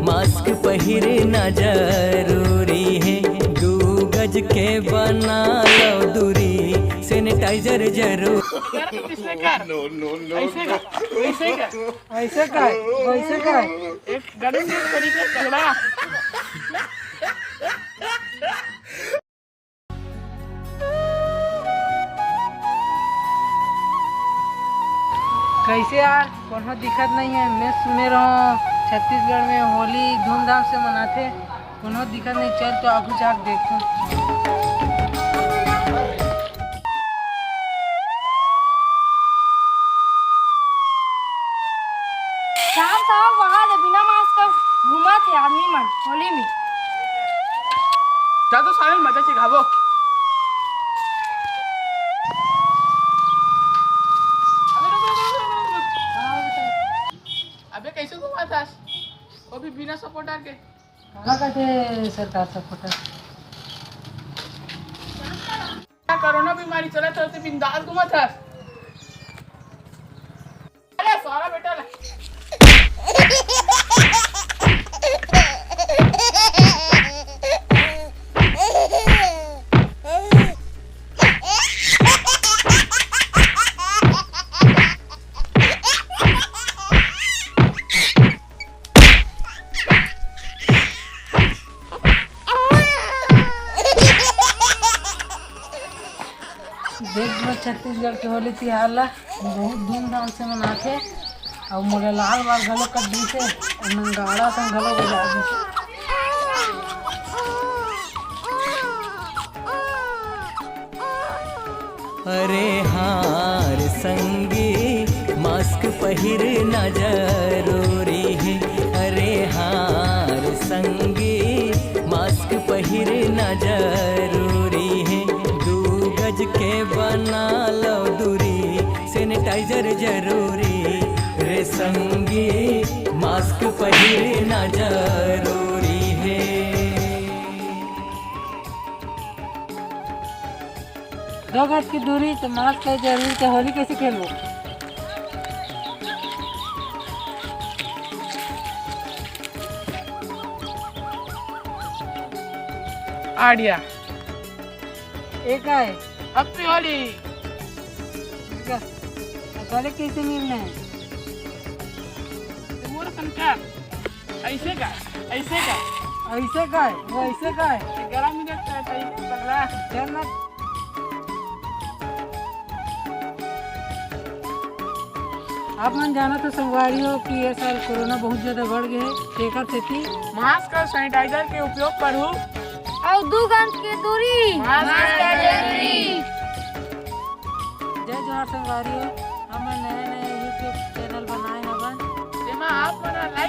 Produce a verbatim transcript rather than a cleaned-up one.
Mask पहिरना जरूरी हे, दू गज के बना लो दूरी, सैनिटाइजर जरूर। ऐसे का? ऐसे का? ऐसे का? एक गरीब के तरीके से झगड़ा। कैसे यार, कोनो दिक्कत नहीं है। मैं सुने रहो छत्तीसगढ़ में होली धूमधाम से मनाथे, कोनो दिक्कत नहीं। चल तो आगू जाके देखते। शाम साहब वहाँ ले बिना मास्क के घूमत हे आदमी मन होली में। जा तो साले मजा सिखाबो। अबे कैसे घुमात हस? वो भी बिना सपोर्टर के। कहाँ कथे सरकार सपोर्टर? कोरोना बीमारी चलत हे, बिंदास घुमत हस। अरे सारा बेटा ले। देख लो छत्तीसगढ़ के होली तिहार ला बहुत धूमधाम से मनाथे। अउ मोला लाल बाल घलो कर दीसे, अउ नंगाड़ा संग घलो बजा दीसे। अरे हाँ रे संगी, मास्क पहिरना जरूरी हे। अरे हाँ रे संगी, मास्क पहिरना जरूरी हे। दू गज के बना लो दूरी, सैनिटाइजर जरूरी। रे संगी, मास्क पहिरना जरूरी हे। दो गज की दूरी तो मास्क है जरूरी, तो होली कैसे खेलबो? आइडिया। एक है। Happy होली। ठीक है। अब पहले कैसे मिलना है? मोर संस्कार। ऐसे का, ऐसे का। ऐसे का है, वो ऐसे का है। ये गला में देखता है भाई, पगला। चल ना। आप मन जानत हो संगवारी हो कि ये साल कोरोना बहुत ज्यादा बढ़ गए है, तेकर सेती मास्क और सैनिटाइजर के उपयोग करू। और दू गज के दूरी। मास्क जरूरी। जय जोहार संगवारी हो, हमर नया नया YouTube चैनल बनाए हवन। जेमा आप मन ला